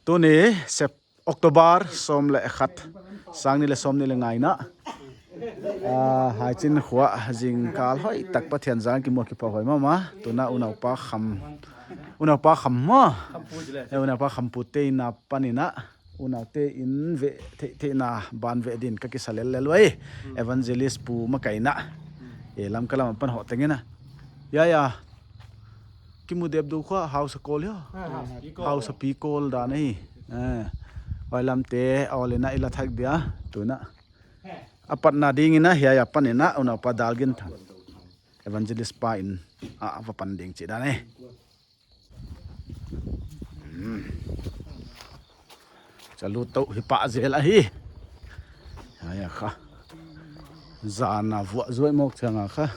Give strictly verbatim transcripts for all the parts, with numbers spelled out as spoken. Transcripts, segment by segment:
Tuni Sep-, October sawm leh khat, sang nih leh sawmnih leh nga in a, ah, Haichin khua zingkal hoihtak Pathian zang kimu a kipahhuai mahmah. Tuna unaupa Kham, unaupa Kham maw? Eh, unaupa Khampu te in apan in a, unaute in veh theihtheihna ban veh din ka kisa lellel uai. Evangelist pu makaihna. Eh, Lamka lam apan hoh teng in a. Ya, ya. Kimu dep deuh khua, hausa kawl hia. Hausa pi kawl dan ahi. Eh. Huai lamte, a awl in a i la thak dia. Tuna. A patna ding in a, hiai apan in a, unaupa Dalginthang. Evangelist pa in a, a va pan ding chih dan ahi. Hmm. Cha lut tou hi pah zel ahi. Hiai a kha. Zan a vuah zuai mawk chiang a kha.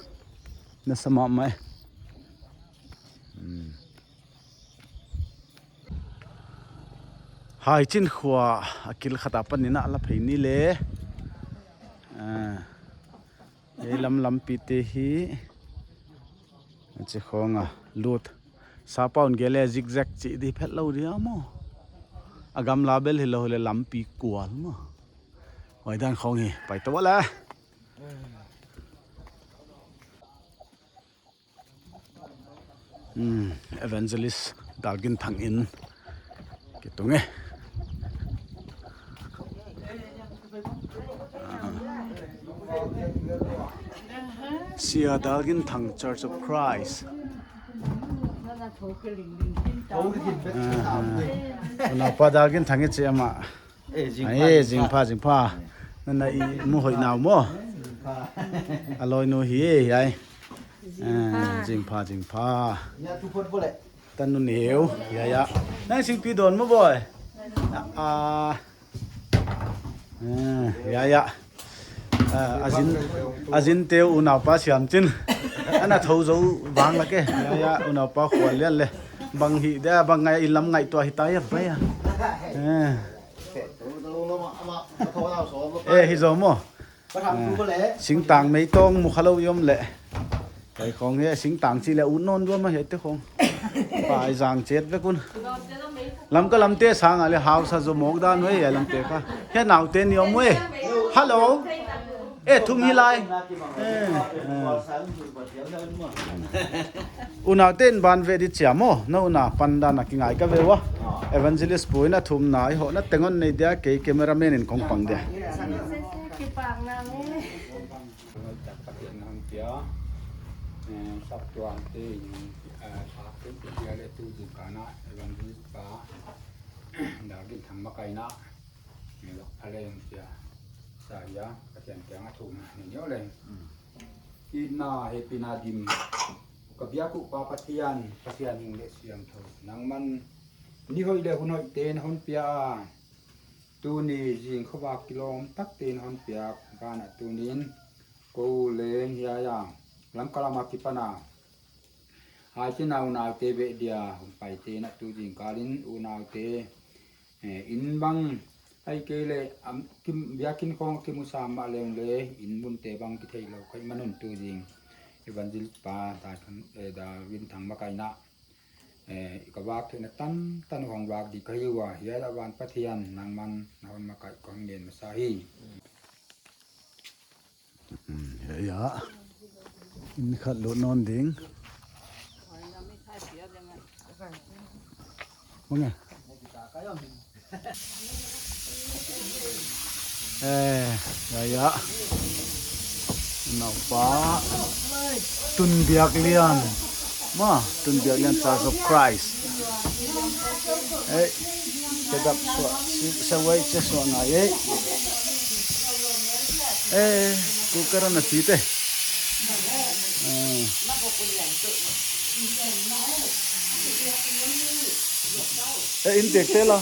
Nasa mahmah e. Hmm. Haichin khua a kil khat apan in a la phei ni le. Ah. Ei lam lampi te hi. A chi khong a lut. Sapa un gele zigzag chi di phet lou dia maw. A gamla bel hilou leh lampi kual maw. Huai dan khong hi. Pai tou le. Hmm, Evangelist Dalginthang in kitung e. Ah. Sia Dalginthang Church of Christ. Ah. Unaupa Dalginthang i chi ama. Eh, zingpha, eh, zingpha, zingpha. Nana i mu hoih nau maw. Zingpha. A loi nu hi e, hiai. Zingpha. Eh, zingpha, zingpha. Nya tu phot bole. Tanu neu, ya, ya. Nang singpi don maw boy. Ah, ah. Eh, ya, ya. Ah, a zin, a zin teu unaupa siam chin. Ana thou zou vang lak e. Ya, ya, unaupa khual lian le. Bang hi dia, bang ngai i lam ngaihtuah hi ta ya, bai ya. Eh. Eh, hi zou maw. Eh, singtang meitong mu kha lou i om le. Kai khong hi singtang chi le u non dua ma hi te khong. Pai zang chet vek un. Lamka lamte sang a le hausa zou mawk dan uai, hiai lamte kha. Hiai naute ni om uai. Hello. Eh, thum hi lai. Eh, eh. Unaute in ban veh di chia maw, na una pan dan a kingai ka ve ua. Evangelist pu in a thumna i hohna teng hon nei dia, kei cameraman in kong pang dia. Pathian na hon pia, eh, saptuam te in, eh, sak te in pia le tu zingkal a evangelist pa, Dalginthang makaihna. Ni lok pha leng sia. Sa hia, Pathian kiang a thumna ni ni leng. Mm. Itna hehpihna dim. Ka biak uh pa Pathian, Pathian hing leh siangthou. Nangman ni hoih leh hun hoih te na hon pia a. Tuni zing khovak kilawm tak te na hon piak ban a tunin. Kou leng hiai a. Lamka lam a kipan a. Haichin a unaute veh dia hun pai te na tu zingkal in unaute, eh, in bang ai kei le am, kim, biakin khong kimu sam mah leng le in mun te bang kithei lou kha i man un tu zing. Evangelist pa, Dal, eh, Dalginthang makaihna. Eh, ka vak theihna tantan hong vak di ka hi ua, hiai a van Pathian, nangman na hon makaih kong ngen masa hi. Hmm, ya, ya. In khat lut nawn ding. Manga. Eh, ya, ya. Naupa. Tunbiaklian. Ma, Tunbiaklian Church of Christ. Eh, kedap suak, si, sawai che suak ngai, eh. Eh, cooker na ti te. Eh. Eh, intek te la.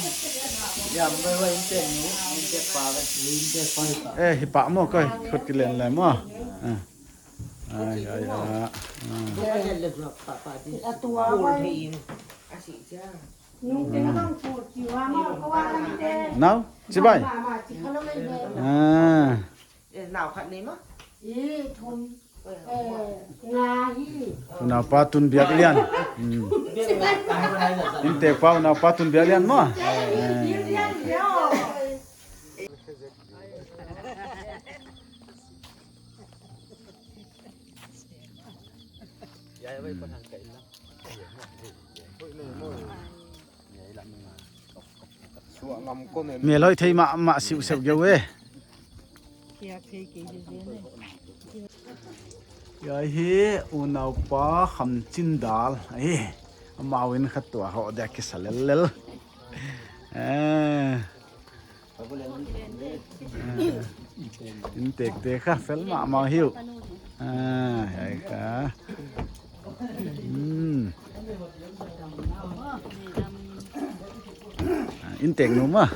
Ya, mai wa intek nu, intek pa, intek pa. Eh, hi pa mo kai, khut ki len le mo. Eh. Ai, ai, ai. Nau, chibai. Ah. Unaupa Tunbiaklian. Hmm. Intek pa unaupa Tunbiaklian mo. Eh. Mel hoih thei mahmah siuhsiuh geu e. Hiai hi unaupa Khamchindal ahi. Amau in khat tua hoh dia kisa lellel. Eh. Inntekte kha fel mahmah hi uh. Ah, hiai kha. Hmm. Ah, inntek nu maw.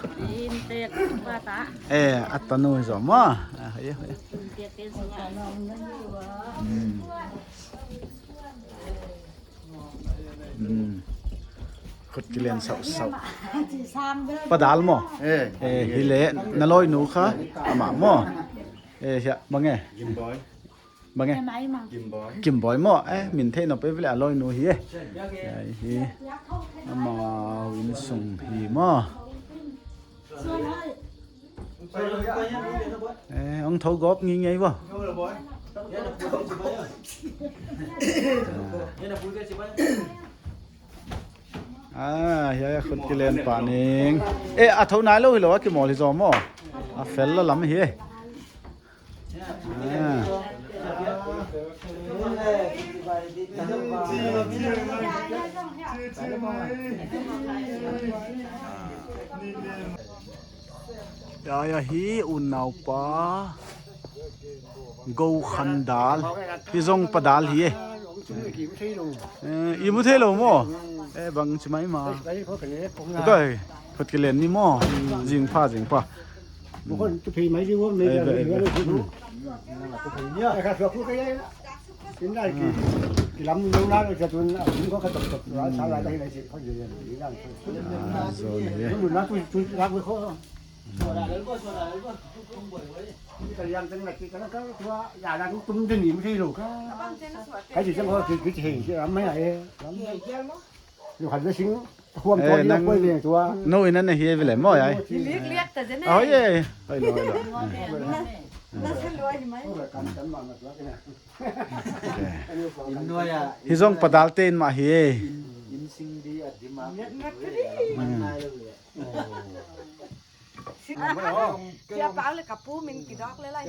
Inntek pa ta. Eh, a tanu zaw maw. Ah, hiai, hiai. Inntekte zaw. Hmm. Hmm. Khut kilen sauhsauh. Pa Dal maw? Eh. Eh, hileh, na lawinu kha, amah maw? Eh, hiai, bang e? Gimboi. Bang e? Gimboi. Gimboi maw? Eh, min theih nop e, hileh a lawinu hi e. Hiai hi. Amau innsung hi maw? Eh, hong thou gawp ngeingei ua. Ah, hiai, hiai, khut kilen pa ning. Eh, a thou nailou hilou, a kimawl hi zaw maw. A fel la lam hi e. Ah. Hiai, hiai hi unaupa Gokhandal. Hi zong Pa Dal hi e. Eh, i mu theilou maw? Eh, bangchi mai ma. Khut kilen ni maw? Zingpha, zingpha. Ah, zon hi. Nou in ana hi vele maw hiai. Liakliak ta zene. Oh, yeah. Hoihlou, hoihlou. Hi zong Pa Dal te in mah hi e. Sia Pau le ka pu min kidawk le lai.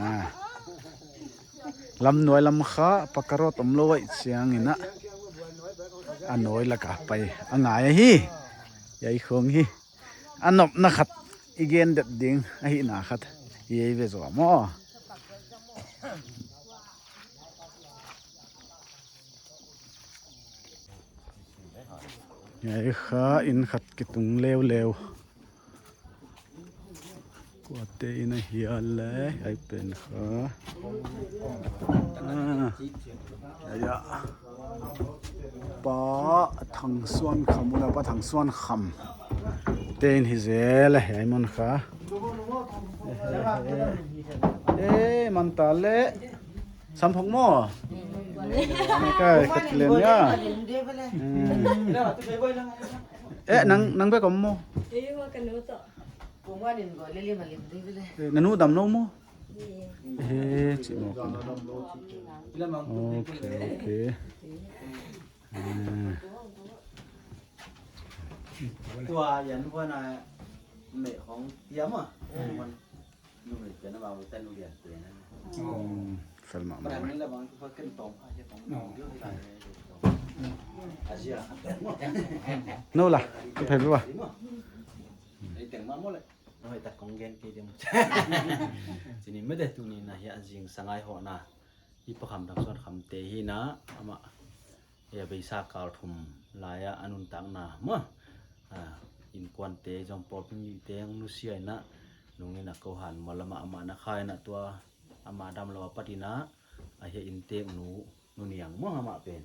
Ah. Lam nuai lam kha Pa Karot omlou ahih chiangin a, a nuai lak a pai a ngai ahi. Hiai khong hi. A nopna khat i gen det ding ahihna khat i ei ve zaw maw. Hiai kha inn khat kitung leuleu. Kuate inn ahia leh, hiai pen kha. Ah, hiai a. Pa Thangsuankham, unaupa Thangsuankham te inn hi zel e, hiai mun kha. Eh, man ta leh. Samphok maw? Kai, khut kilen ia. Hmm. Eh, nang, nang bek om maw? Eh, na nu damlou maw? Eh, chih maw. Okay, okay. Hmm. Tua yan huan a meh khong tiam a. Numei pen a bang utan ulian pen a. Hmm, fel mahmah. Padang ni la bang tu kan tom kha je tom. No. No la, tu fel wa. Ei teng ma mo le. No, ei ta kong gen ke dem. Chini mede tuni na hiai zing sangai hoh na. I Pa Kham Thangsuankham te hi na, amah. Hiai beisa kal thum lai a a nuntakna maw. Ah, innkuante zong pawlpi mite hong nusia in a, nungin a ko han maw, amah, amah na kha in a tua, amah damlou apat in a, a hiai inntek nu, Nu Niang maw amah pen.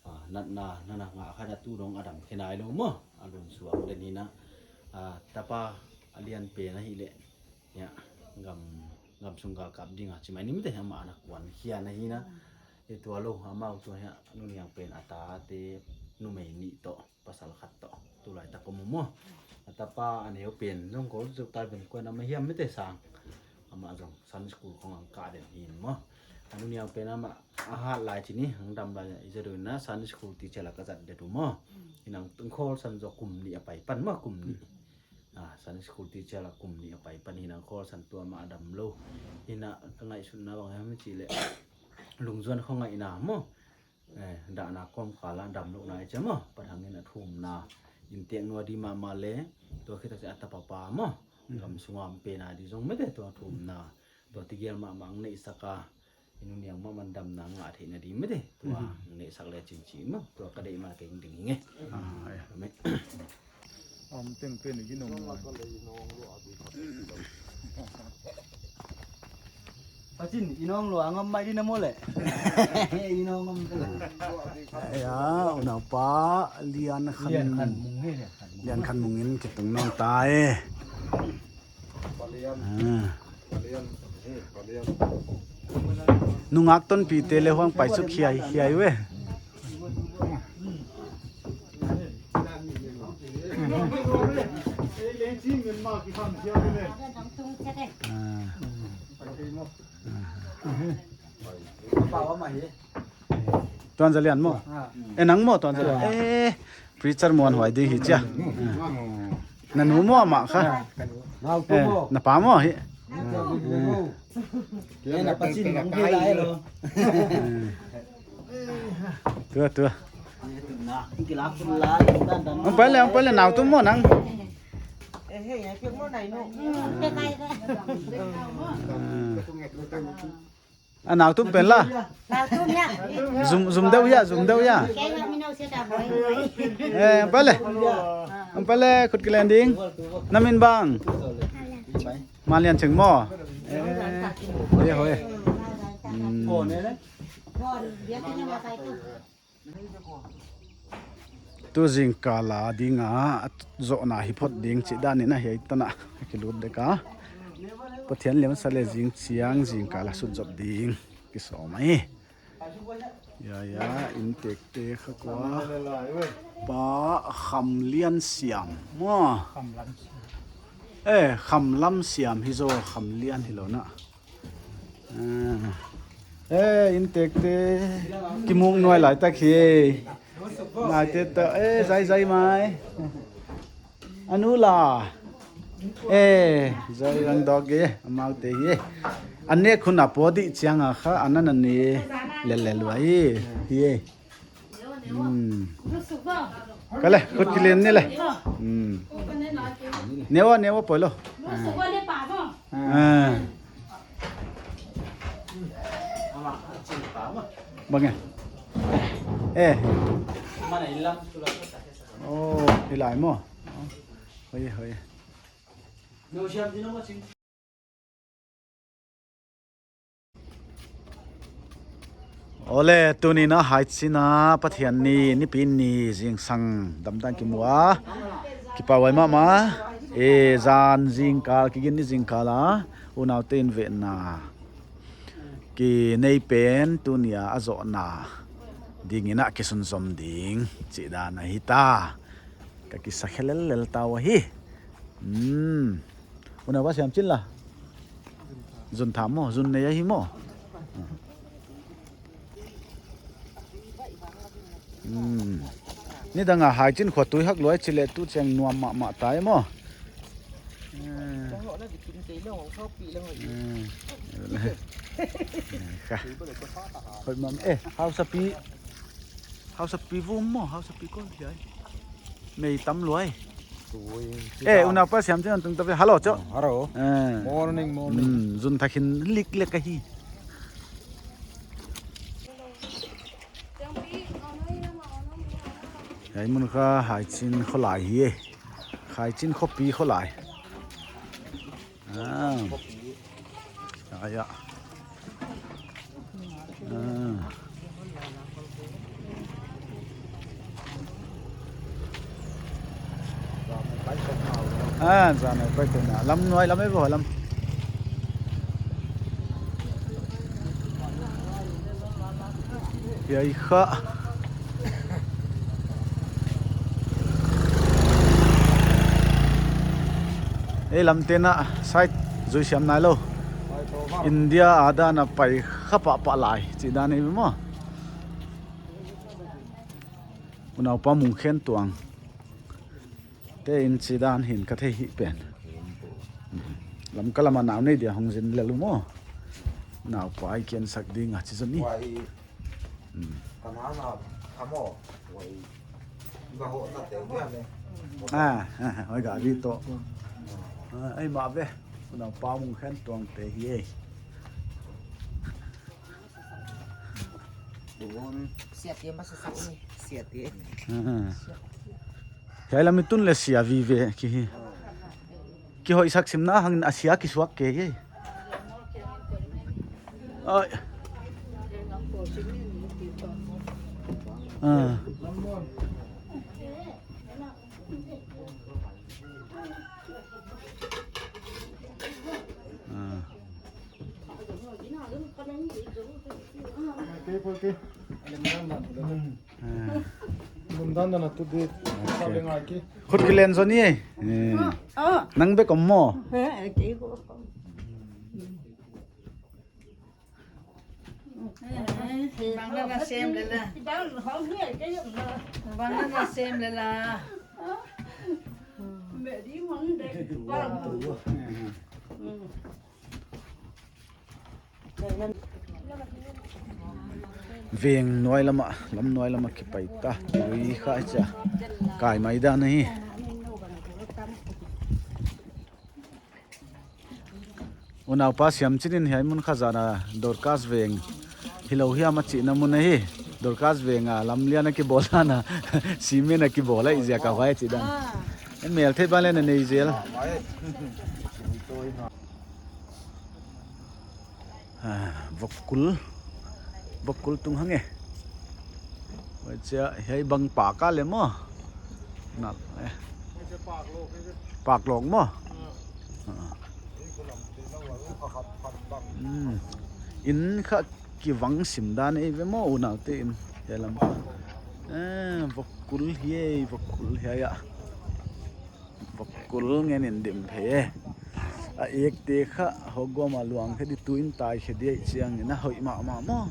Ah, natna, nana ngah kha in a tu dong a dam khe nailou maw. A lungsuak den in a, ah, tapa a lian pen ahihleh. Hiai, gam, gamsung galkap ding a, chi mai ni mite amah na kuan khia na hi na. I tua lou, amau tua hiai, Nu Niang pen a tate, numei nih toh, pasal khat toh, tulai tak om maw. A tapa a neu pen zong kol zuk tai pen kuan ama hiam mite sang. Amah zong Sunday school khong ang ka den hin maw. A nu niang pen amah a hat lai chih ni hang dam lai i zat un a Sunday school teacher la ka zat det uh maw. Hi'n ang tung khol san zong kum nih a pai pan maw kum nih. A Sunday school teacher la kum nih a pai pan hi'n ang khol san tua amah a dam lou. Hi'n a ka ngaihsutna bang hiam chih leh lungzuan khong ngaihna maw. Eh, dahna kawmkal a damlouhna i chi maw, Pathian in a thumna, inntek nuai di mahmah leh, tua khit tak a tapa pa maw, gam sunga om pen a di zong mite tua thumna, tua tegel mahmah ang neihsak a, i nu niang mahmah damna ngah theihna di mite, tua ang neihsak leh chin chi maw, tua ka deih mah kei ding hi nge. Ah, ai. Amen. Om teng pen i ginawm lua. Pachin, i nong lua ngam mai di na maw leh. I nong ngam. Ya, unaupa Lian Khan. Lian Khan Mung hi, Lian Khan Mung. Lian Khan Mung in kitung nawn ta e. Ah. Nungak tonpite leh huang pai suk hiai, hiai ve. Ah. Tuan Za Lian maw? Eh, nang maw Tuan Za Lian? Eh, preacher muanhuai di hi chia. Na nu maw amah kha? Eh, na pa maw hi? Eh, na pa chin nang hi lai lo. Tua, tua. Ang pai leh, ang pai leh, nau tum maw nang. A nau tum pen la. Nau tum ya. Zum, zum deuh ya, zum deuh ya. Kei ma mi nau se ta boi boi. Eh, ang pai leh. Ang pai leh, khut kilen ding. Na min bang. Malian Ching maw. Eh, hoi, hoi. Hmm. Tu zingkal a ding a, a zohna hi phot ding chih dan in a hiai tan a kilut dek a. Pathian lemsa leh zing chiang zingkal a sut zop ding kisawm ahi. Ya, ya, inntekte kha kua. Pa Kham Lian Siam. Maw. Eh, Kham Lam Siam hi zaw, Kham Lian hi lou na. Ah. Eh, inntekte. Kimuk nuai lai tak hi. Nai te ta, eh, zai zai mai. A nu la. Eh, zai rang dog e, amau te hi. An ne khun a po di chiang a kha, an an ne lel lel uai hi. Hmm. Ka leh, khut kilen ni leh. Hmm. Newa, newa poi lou. Ah. Bang e. Eh. Oh, hilai maw. Hoi, hoi. Awle, tuni in a Haichin a Pathian ni, Nipi ni zingsang damdawi kimu a. Kipahhuai mahmah. E, zan zingkal, kigin ni zingkal a unaute in vehna kinei pen tuni a a zohna ding in a kisunzom ding chih dan ahi ta. Ka kisa khe lel lel ta uhi. Hmm. Unaupa Siam Chin la. Zun tham maw, zun nei ahi maw. Hmm. Nidang a Haichin khua tui hak luai chih leh tu chiang nuam mahmah ta e maw. Hmm. Hmm. Kha. Hoi mam e, hausapi. Hausapi vum maw, hausapi kon hiai. Mei tam luai. Tui, eh, tui. Unaupa Siam Chin tung ta ve. Hello, cho. Oh, hello. Eh. Morning, morning. Hmm, zun thak in lik lek ahi. Hiai mun kha Haichin kholai hi e. Haichin khopi kholai. Ah. Ya, ya. Ah. Ah, zan a pai tawh na. Lam nuai lam e bo lam. Hiai kha. Ei lam tena side zui siam nailou. India a dan a pai kha pahpah lai chih dan ei maw. Unaupa Mungkhentuang te in chih dan hi'n ka thei hi pen. Lamka lam a nau nei dia hong zin lel uh maw. Naupa i kiansak ding a chi zaw ni. Huai. Hmm. Ka na na kha maw. Huai. Ga ho na te dia le. Ah, ah, huai gari toh. Ah, ei mah ve. Unaupa Mungkhentuang te hi ei. Siate masa sa ni. Siate. Ah. Hiai lam i tun le sia vive ki hi. Kihoihsak sim na hang a sia kisuak kei hi. Ai. Ah. Ah. Lungdam dan a tu di. Okay. Khut kilen zaw ni. Eh. Oh. Nang bek om maw? Eh, kei bek om. Bang la na sem le la. Bang la na sem le la. Veng nuai lam a, lam nuai lam a kipai ta. Tui kha cha. Kai mai dan hi. Unaupa Siamchin in hiai mun kha zan a Dorcas Veng hilou hiam a chihna mun ahi. Dorcas Veng a lamlian a kibawl dan a, cement a kibawl a i ziak a huai chih dan. Ah. En mel thei ban le na nei zel. Ah, vok kul. Vok kul tung hang e. Huai chia hiai bang pak a le maw. Nal, eh. Pak lawk maw. Ah. Hmm. In kha kivang sim dan ei ve maw unaute in. Hiai lam. Eh, vok kul hi ei, vok kul hiai a. Vok kul ngen in dim phei e. A ek te kha hogom a luang khe di tuin tai khe di ei chiang in a hoih mahmah maw.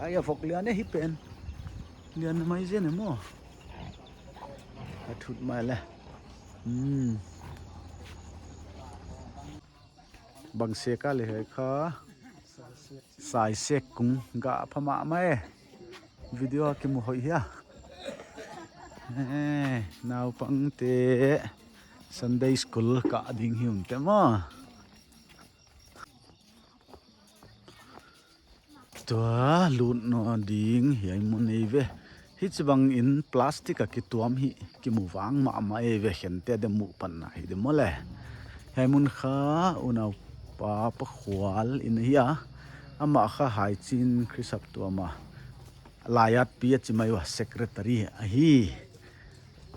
Ai a vok lian e hi pen. Lian mai zen e maw. A thut mai le. Hmm. Bang sek a le hiai kha. Sai sek kung ga pha mahmah e. Video a kimu hoih hia. Eh, naupangte Sunday school kah ding hi un te maw. Tua lut nawn ding hiai mun ei ve. Hichibang in plastic a kituam hi kimu vang mahmah ei ve, khente a de muh patna hi di maw le. Hiai mun kha unaupa Pakhual in ahi a. Amah kha Haichin Khrist saptuam a laiatpi a chi mai ua, secretary ahi.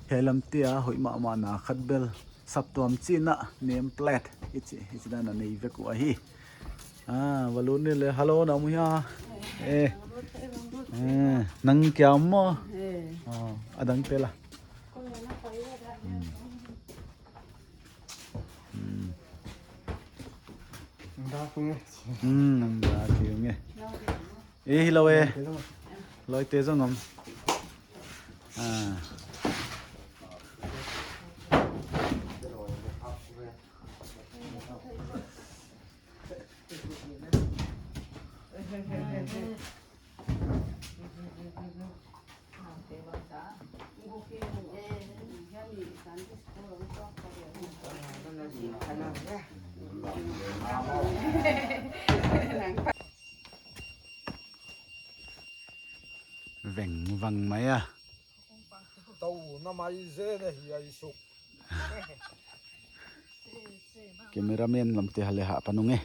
Hiai lam te a hoih mahmah na khat bel saptuam chihna name plate i chi, i chi dan a nei vek uh ahi. Ah, va lut ni le, hello, na om hia? Eh. Eh, nang kia om maw? Eh. Ah, a dang te la. Hmm. Hmm. Nang da kung e. Hmm, nang da kung e. Eh, hello e. Lawite zong om. Ah. Veng vang mai a. Tou na mai zen e hiai suk. Cameraman lam te hale ha panung e.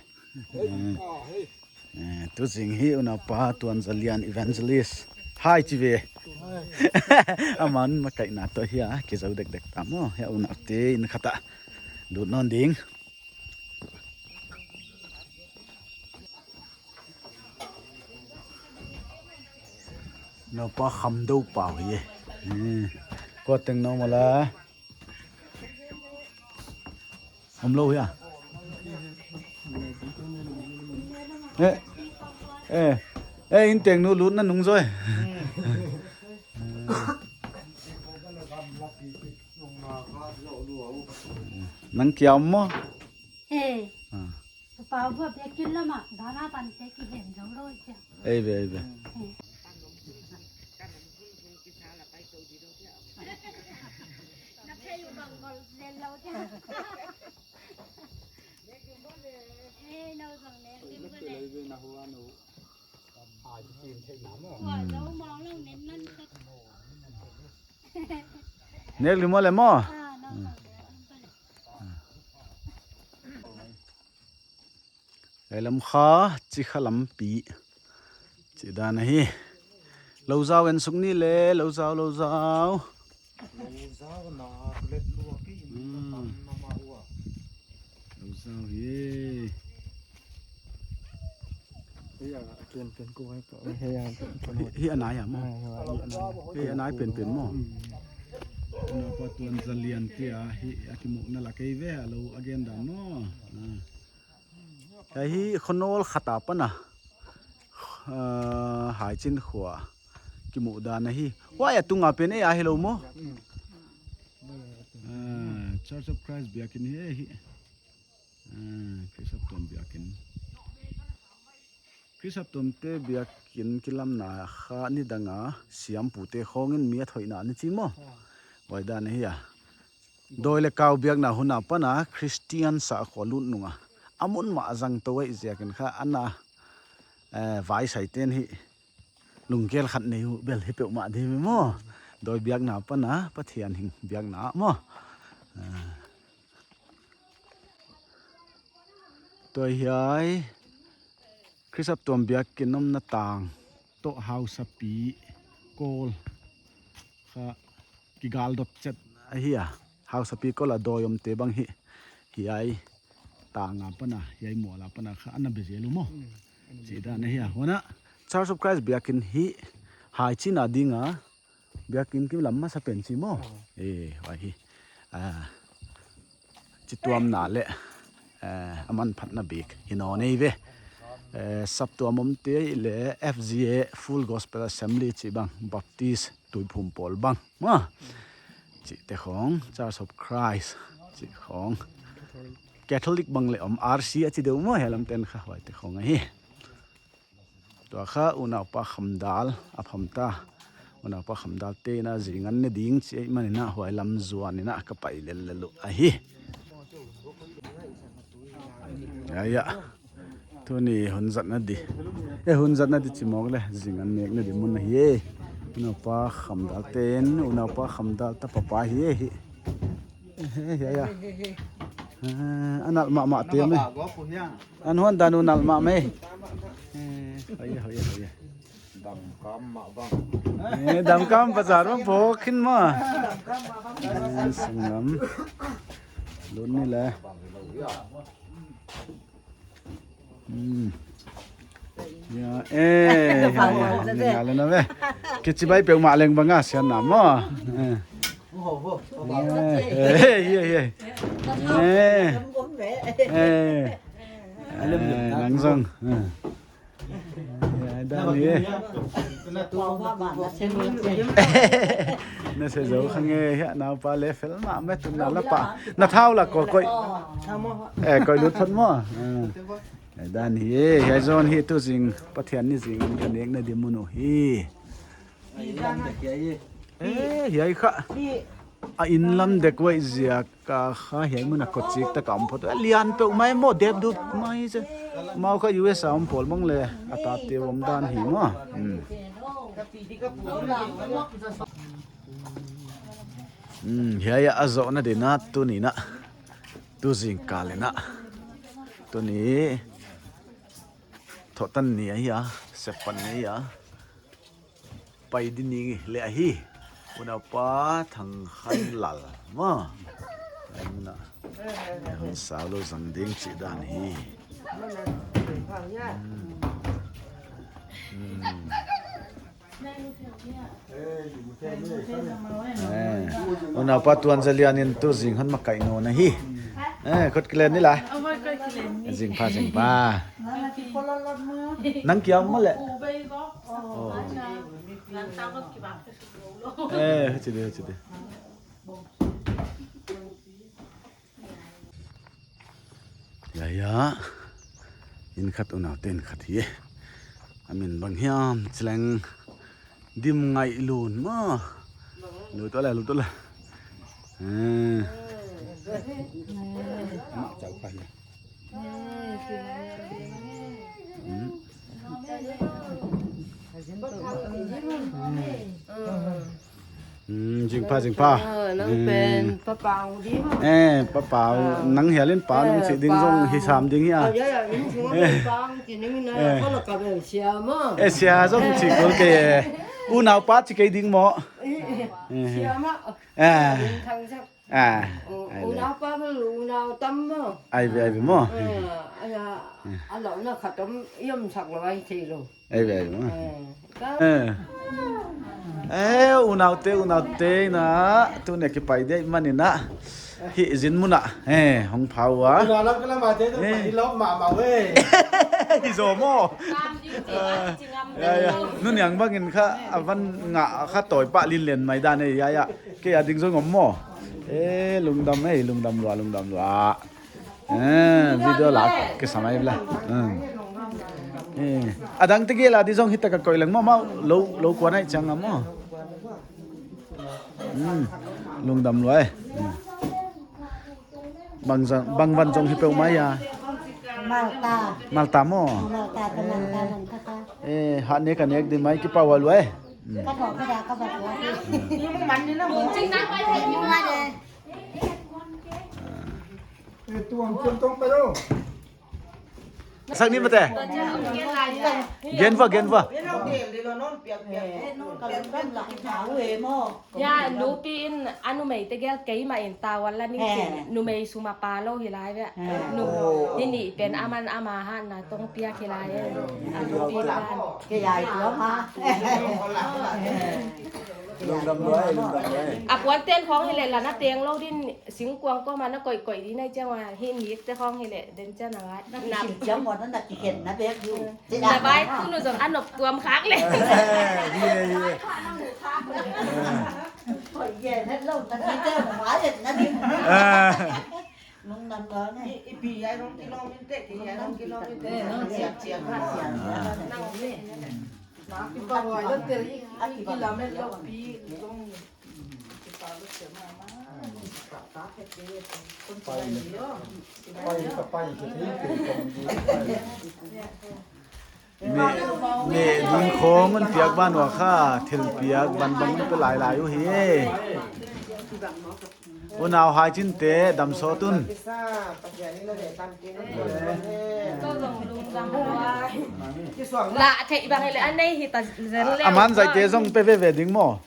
Hei, eh, ah, hei. Eh, tu zing hi unaupa Tuanzalian Evangelist. Hai chi ve. Aman makaihna toh hia, kizou dekdek ta maw. Hia unaute in khat a lut nawn ding. Naupa Khamdou pau hi e. Eh, kua teng na om a la. Om lou hia. Eh, eh, eh, in teng nu lut na nung zaw e. Nang kia om maw? He. Ah. Pa bua biakin lam ah, dana tan te ki hem zong lou sia. Ei ve, ei ve. He. Na phe yu bang gol zel lou sia. Eh, no zong ne, kim ko ne. Hua zong mong lou nen nan sa. Nek li maw le maw? Ah, no zong ne, kim ko ne. Ei lam kha, chi kha lampi. Chi dan ahi. Lou zau en suk ni le, lou zau, lou zau. Lou zau na, let lua ki, na tam na ma ua. Lou zau hi. Hei a, ken pen ko hai ko. Hei a, ken pen ko. Hi, hi a nai a maw. Hei a nai pen pen maw. Unaupa Tuanzalian te a, hi a kimuhna la kei ve a lou a gen dan maw. Ah. Hiai hi khonol khat apan a, ah, Haichin khua kimuh dan ahi. Huai a tung a pen ei a hilou maw? Ah, Church of Christ biakin hi ei hi. Ah, Chrysostom biakin. Chrysostom te biakin kilamna kha nidang a siampu te khawng in mi a thoihna ni chi maw? Huai dan ahi a. Dawi le kau biakna hun apan a Christian sahkhua lut nung a, a mun mah a zang tou ahih ziakin kha ana, eh, vaisai ten hi lunggel khat nei uh bel hi peuhmah di maw. Dawi biakna apan a Pathian hing biakna maw. Eh. Tua hiai Chrysostom biakin omna tang toh hausapi kawl kha kigal dot chet ahi a. Hausapi kawl a dawi omte bang hi, hiai tang apan a, hiai mual apan a kha ana be zel uh maw. Chi dan ahi a. Huan a Church of Christ biakin hi Haichin a ding a biakin kilam masa pen chi maw? Eh, huai hi. Ah, chituamna le, eh, a manphatna bik hi nawn ei ve. Eh, saptuam omte le F G A, Full Gospel Assembly chi bang, Baptist tuiphum pawl bang maw. Chihte khawng, Church of Christ chih khawng. Catholic bang le om, R C a chi deuh maw, hiai lam ten kha huaite khawng ahi. Tua kha unaupa Khamdal a pham ta. Unaupa Khamdal te in a zing an ne ding chih ahih manin a huai lam zuan in a ka pai lellel uh ahi. Ya, ya. Tuni hun zatna di. Eh, hun zatna di chi mawk le, zing an nekna di mun ahi e. Unaupa Khamdal ten, unaupa Khamdal ta papa hi e hi. Eh, ya, ya. Eh, a nalh mahmah te mai. An huan dan uh nalh mahmah mai. Eh, hoih e, hoih e, hoih e. Damkam mah bang. Eh, damkam bazar mah bawk khin maw. Eh, sangam. Lut ni le. Hmm. Ya, eh, ya, ya. Ni nga le na ve. Kichibai peuhmah leng bang a sian na maw. Eh. Eh, eh, eh, eh. Eh. Eh, nang zong. Eh. Eh, dan hi. Na se zo kha nge, hiai naupa le fel mahmah tun na la pa. Na thau la ko koi. Eh, koi lut phot maw. Eh. Ai dan hi, hiai zong hi tu zing, Pathian ni zing, an ka nekna di mun uh hi. Eh, hiai kha. A inn lam dek uh ahih ziak a kha hiai mun a kotchik tak a om phot. Eh, lian peuhmah maw, dep dup mai che. Amau kha U S a om pawl bang le, a tate om dan hi maw. Hmm. Hmm, hiai a zohna di na tuni na. Tu zingkal in a. Tuni. Thohtan ni ahi a, seppan ni ahi a. Pai di ni le ahi. Unaupa Thangkhanlal maw. Ai mun a. Hun sau lou zang ding chih dan hi. Hmm. Hmm. Eh, unaupa Tuanzalian in tu zing hon makaih nawn ahi. Eh, khut kilen ni la. Zingpha, zingpha. Nang kia mo le. Oh. Eh, huchi di, huchi di. Ya, ya. Inn khat, unau te inn khat hi. A min bang hiam chi leng, Dimngaihluan maw. Lut tou le, lut tou le. Eh. Mak chau kha hi. Hmm. Hmm, zingpha, zingpha. Ah, nang pen, Pa Pau di maw. Eh, Pa Pau, nang hial in pa nang chih ding zong hi sam ding hia. Ah, ya, ya, in chung pa chi ning na, ko la ka bel sia maw. Eh, sia zong chi kul ke. Unau pa chi kei ding maw. Eh, sia maw. Ah. Thang sak. Ah. Unau pa bel, unau tam maw. Ai ve, ai ve maw. Eh, ai ya, a lo na khatom yom sak lo ai thei lo. Ei ve, ei ve. Eh. Eh, unaute, unaute na, tuni kipai dek manin a. Hih zin mun ah. Eh, hong pha ua. Unau lam ka lam a te, tu pai lawm mahmah ve. Hi zaw maw. Ya, ya. Nu Niang bangin kha, a van ngah kha tawi pah lin len mai dan e, ya, ya. Kei a ding zong om maw. Eh, lungdam e, lungdam lua, lungdam lua. Eh, video lak ke samai bla. Hmm. Eh, a dang te gel a di zong hita ka koih leng maw, maw, lo, lo kuan ai chang a maw. Hmm. Lungdam lua e. Hmm. Bang zan, bang van zong hi peu mai a. Malta. Malta maw. Malta, ka Malta, Malta ka. Eh, ha nek a nek di mai kipahhuai lua e. Hmm. Ka dawh ka da ka bat lua. Ni mu man ni na mu. Mun ching na pai thei ni ma de. Eh, tuang tuang tong pa lo. Sak ni mate. Gen va, gen va. Ya, nupi in a numei te gel keimah in tawal la ning chin. Numei sum a pa lo hi lai ve. Nu, ni ni pen aman ama han na tong piak hi lai e. A nupi la. Ke yai tua ma. Lungdam lua e, lungdam lua e. A puan ten khong hi le la na teng lo din. Singkuang kawm a na koih koih di nai chiang ua, hi nik te khong hi le, den chiang a ngai. Na kisim chiang ua na, na kikhen na bek di. Na bai tu nu zong a nop tuam khak le. Eh, hi e, hi e. Koih ye het lo, na di te ma ye na di. Eh. Lungdam lua ne. I, i pi yai rong kilometer, ki yai rong kilometer. Eh, nong chiang chiang. Nang ne. Kipa wai lo tel i, i kilamet lo pi, zong kipa lo tel mama. Pai, pai, pai, pai. Me, me ding khong un piak ban ua kha, thil piak ban bang un pe lai lai uhi. Unau hai chin te dam sawt un. La thei bang le anei hi ta zen le. Aman zai te zong pe veve ding maw.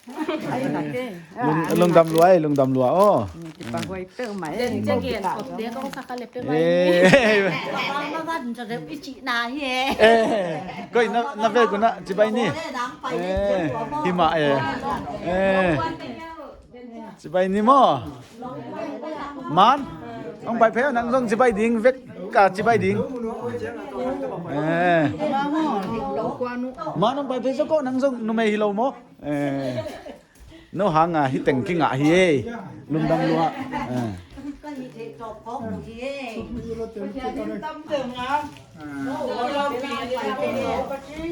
Lung, lungdam lua e, lungdam lua aw. Kipahuai pe mai. Zen che gen kop te kong sa ka le pe mai. Eh. Ma ma ban sa de i chi na hi e. Eh. Koi na, na ve ku na chibai ni. Eh. Hi ma e. Eh. Chibai ni maw. Man, hong pai phei nang zong chibai ding, vek ka chibai ding. Eh. Man, hong pai phei zong ko nang zong numei hi lo maw. Eh. No hang a hi teng ki ngah hi e. Lungdam lua. Eh.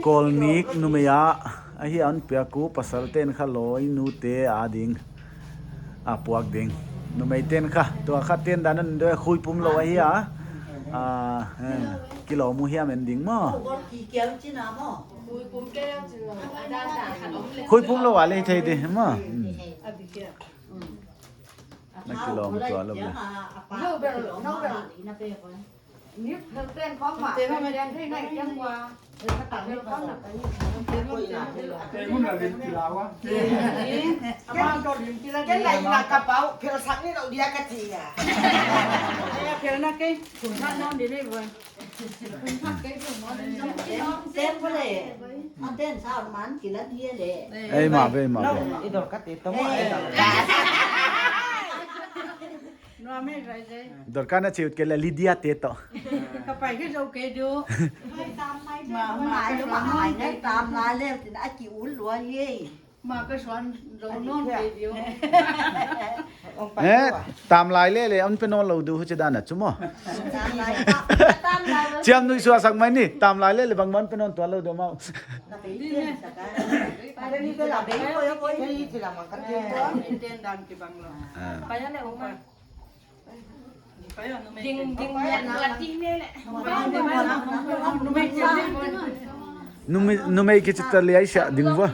Kawlnik numei a, ahi a hon piak uh pasal ten kha loi nu te a ding. A puak ding. Numei ten kha, tua kha ten dan an doi khui pum lo ahi a. A, eh, kilawm uh hiam en ding maw. Khui pum lo a le thei di maw. Hmm. Na kilawm tua lo le. Ni phel ten khong ma, phel ten thei nai kiang ua. Phel ten khong na. Ken lai na ka pau, phel sak ni lo dia ka chi a. Phel na kei, kun than non di ni boy. Kun than kei kun non di ni. Ten ko le. A ten sa man kila dia le. Ei ma be, ma be. I dor ka te to ma. Nuam e, Rai Zei. Dorkar na chi ut kei leh Lydia te toh. Ka pai khe zou kei diu. Ma, ma, ma, ma, tam lai le tin a ki ut lua hi. Ma ka suan zou nawn kei diu. Eh, tam lai le le, hon pe nawn lou diu huchi dan a chu maw. Tam lai pa, tam lai pa. Chiam nuihsuah sak mai ni, tam lai le le bangmah hon pe nawn tuan lou diu maw. Na pe ten sa ka. Pa ni te la be ko yo ko ni ti la ma ka te ko. Ten dan ki bang lou. Ah. Pa ya le o ma. Ding, ding, ding, ding, ding, ding. Numei, numei kichi ta liai sia ding vua.